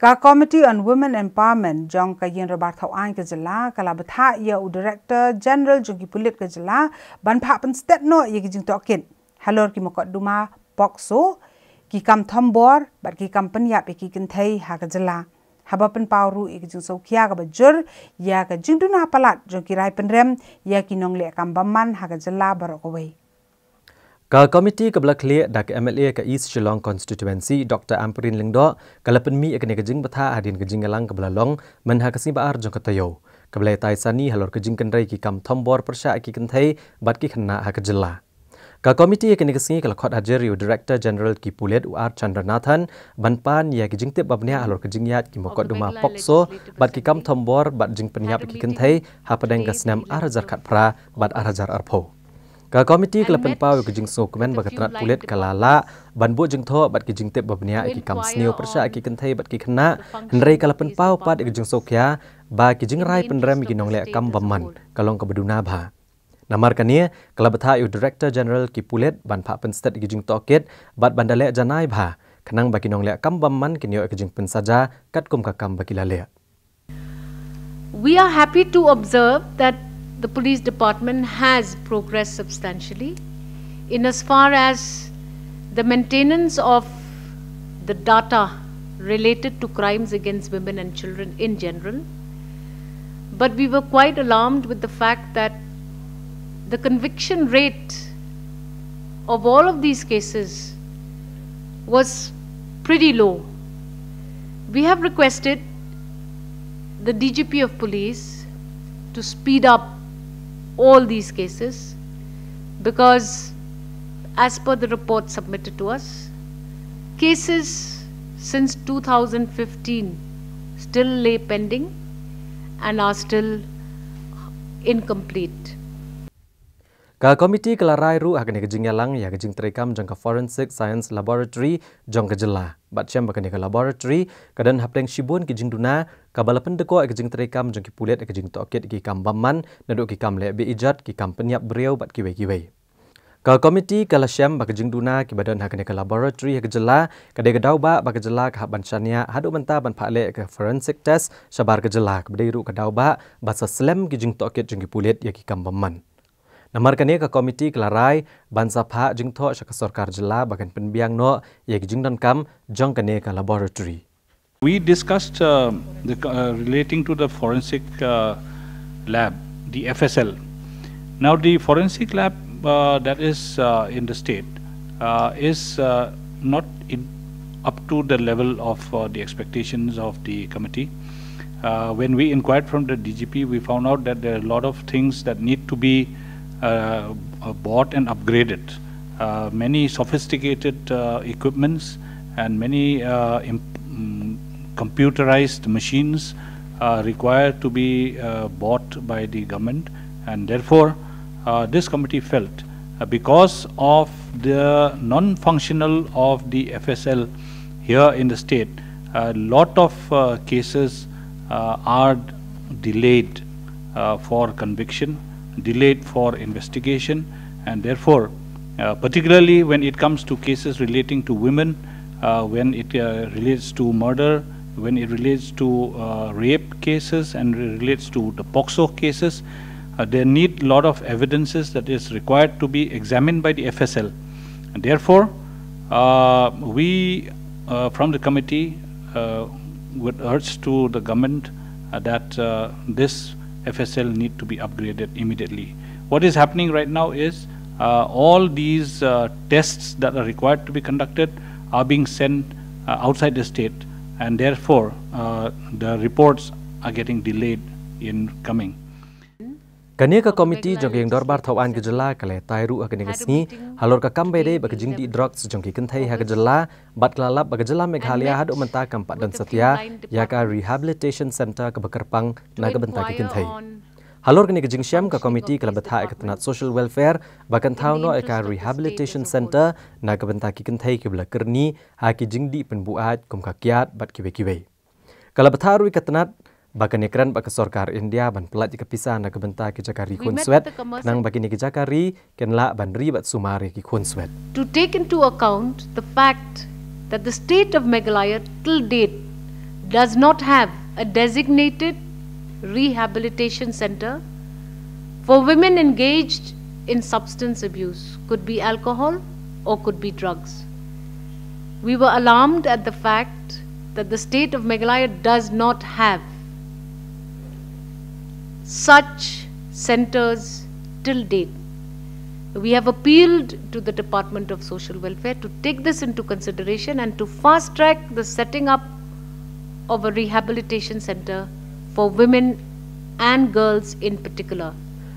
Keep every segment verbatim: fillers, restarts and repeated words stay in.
Ka Committee on Women Empowerment jong ka Ïing Dorbar Thawaiñ ka jylla ka la bthah ïa u Director General jong ki pulit ka jylla ban phah pynstet noh ïa ki jingtohkit halor ki mukotduma POCSO, ki kam thombor bad ki kam pynïap ïa ki kynthei ha ka jylla, haba pynpaw ruh ïa ka jingsngewkhia kaba jur ïa ka jingduna palat jong ki rai pynrem ïa ki nongleh kam bymman ha ka jylla baroh kawei. Ka komiti kaba la khlieh da ka M L A ka East Shillong Constituency, Doctor Ampareen Lyngdoh, ka la pynmih ïa kane ka jingbthah hadien ka jingïalang kaba la long mynha ka sngi ba ar jong ka taïew, kaba la ïatai sani halor ka jingkynrei ki kam thombor pyrshah ïa ki kynthei bad ki khynnah ha ka jylla. Ka komiti ha kane ka sngi ka la khot hajar ïa u Director General ki pulit, u R Chandranathan, ban pan ïa ki jingtip ba bniah halor ka jingïaid ki mukotduma POCSO bad ki kam thombor bad jingpynïap ïa ki kynthei hapdeng ka snem ar hajar khatphra bad ar hajar arphew. Ka komiti ka la pynpaw ïa ka jingsngewkmen ba ka tnat pulit ka la lah ban buh jingthoh bad ki jingtip ba bniah ïa ki kam sniew pyrshah ïa ki kynthei bad ki khynnah, hynrei ka la pynpaw pat ïa ka jingsngewkhia ba ki jingrai pynrem ïa ki nongleh kam bymman ka long kaba duna bha. Namar kane ka la bthah ïa u Director General ki pulit ban phah pynstet ïa ki jingtohkit bad ban da leh janai bha, khnang ba ki nongleh kam bymman kin ïoh ïa ka jingpynsaja katkum ka kam ba ki la leh. We are happy to observe that the police department has progressed substantially in as far as the maintenance of the data related to crimes against women and children in general. But we were quite alarmed with the fact that the conviction rate of all of these cases was pretty low. We have requested the D G P of police to speed up all these cases because, as per the report submitted to us, cases since two thousand fifteen still lay pending and are still incomplete. Ka komiti ka la rai ruh ha kane ka jingïalang ïa ka jingtreikam jong ka Forensic Science Laboratory jong ka jylla. Bad shem ba kane ka laboratory ka don hapdeng shibun ki jingduna kaba la pyndkoh ïa ka jingtreikam jong ki pulit ïa ka jingtohkit ïa ki kam bymman, naduh ki kam leh be-ijot, ki kam pynïap briew bad kiwei kiwei. Ka komiti ka la shem ba ka jingduna kiba don ha kane ka laboratory ha ka jylla ka dei ka daw ba ba ka jylla ka hap ban shaniah haduh mynta ban phah leh ïa ka forensic test shabar ka jylla, kaba dei ruh ka daw ba ba sa slem ki jingtohkit jong ki pulit ïa ki kam bymman. Namar kane ka komiti ka la rai ban sa phah jingthoh sha ka sorkar jylla ba kan pynbiang noh ïa ki jingdonkam jong kane ka laboratory. We discussed uh, the, uh, relating to the forensic uh, lab, the F S L. Now, the forensic lab uh, that is uh, in the state uh, is uh, not in, up to the level of uh, the expectations of the committee. Uh, when we inquired from the D G P, we found out that there are a lot of things that need to be uh, uh, bought and upgraded. Uh, many sophisticated uh, equipments and many uh, im- mm, computerized machines are required to be uh, bought by the government, and therefore uh, this committee felt uh, because of the non-functional of the F S L here in the state, a lot of uh, cases uh, are delayed uh, for conviction, delayed for investigation, and therefore, uh, particularly when it comes to cases relating to women, uh, when it uh, relates to murder, when it relates to uh, rape cases and relates to the POCSO cases, uh, they need a lot of evidences that is required to be examined by the F S L. And therefore, uh, we uh, from the committee uh, would urge to the government uh, that uh, this F S L need to be upgraded immediately. What is happening right now is uh, all these uh, tests that are required to be conducted are being sent uh, outside the state, and therefore uh, the reports are getting delayed in coming. Kane ka komiti jong ka Ïing Dorbar Thawaiñ ka jylla ka la ïatai ruh ha kane ka sngi halor ka kam ba ïadei bad ka jingdih drugs jong ki kynthei ha ka jylla, bad ka la lap ba ka jylla Meghalaya haduh mynta kam pat don satia ïa ka rehabilitation centre kaba kyrpang na ka bynta ki kynthei. Halor kane ka jingshem, ka komiti ka la bthah ïa ka tnat Social Welfare ba kan thaw noh ïa ka rehabilitation centre na ka bynta ki kynthei kiba la kyrni ha ki jingdih pynbuaid kum ka kiad bad kiwei kiwei. Ka la bthah ruh ïa ka tnat ba kan ïakren bad ka sorkar India ban pyllait ïa ka pisa na ka bynta ki jaka ri khunswet, khnang ba kine ki jaka ri kin lah ban ri bad sumar ïa ki khunswet. To take into account the fact that the state of Meghalaya till date does not have a designated rehabilitation center for women engaged in substance abuse, could be alcohol or could be drugs. We were alarmed at the fact that the state of Meghalaya does not have such centers till date. We have appealed to the Department of Social Welfare to take this into consideration and to fast track the setting up of a rehabilitation center for women and girls in particular.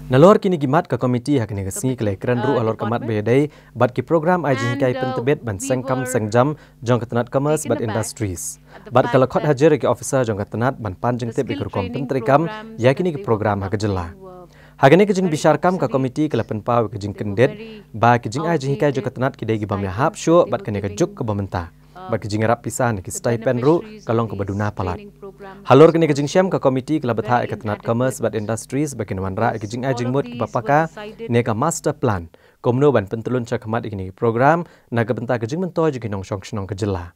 Nalor kine ki mat ka komiti ha kane ka sngi ka la kren ruh halor ka mat ba ïadei bad ki program ai jinghikai pyntbit ban seng kam seng jam jong ka tnat Commerce bad Industries. Bad ka la khot hajar ïa ki officer jong ka tnat ban pan jingtip ïa ki rukom pyntreikam ïa kine ki program ha ka jylla. Ha kane ka jingbishar kam ka komiti ka la pynpaw ïa ka jingkyndit ba ki jingai jinghikai jong ka tnat ki dei ki bym ïahap shuh bad kane ka juk kaba mynta. Bad ki jingïarap pisa ne ki stipend ruh ka long kaba duna palat. Halor kane ka jingshem ka komiti ka la bthah ïa ka tnat Commerce bad Industries ba kin wanrah ïa ki jingai jingmut kiba paka ne ka master plan kumno ban pyntlun shakhmat ïa kine ki program na ka bynta ka jingmyntoi jong ki nongshong shnong ka jylla.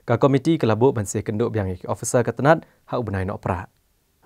Ka komiti ka la buh ban sa ïakynduh biang ïa ki officer ka tnat ha u bnai Nohprah.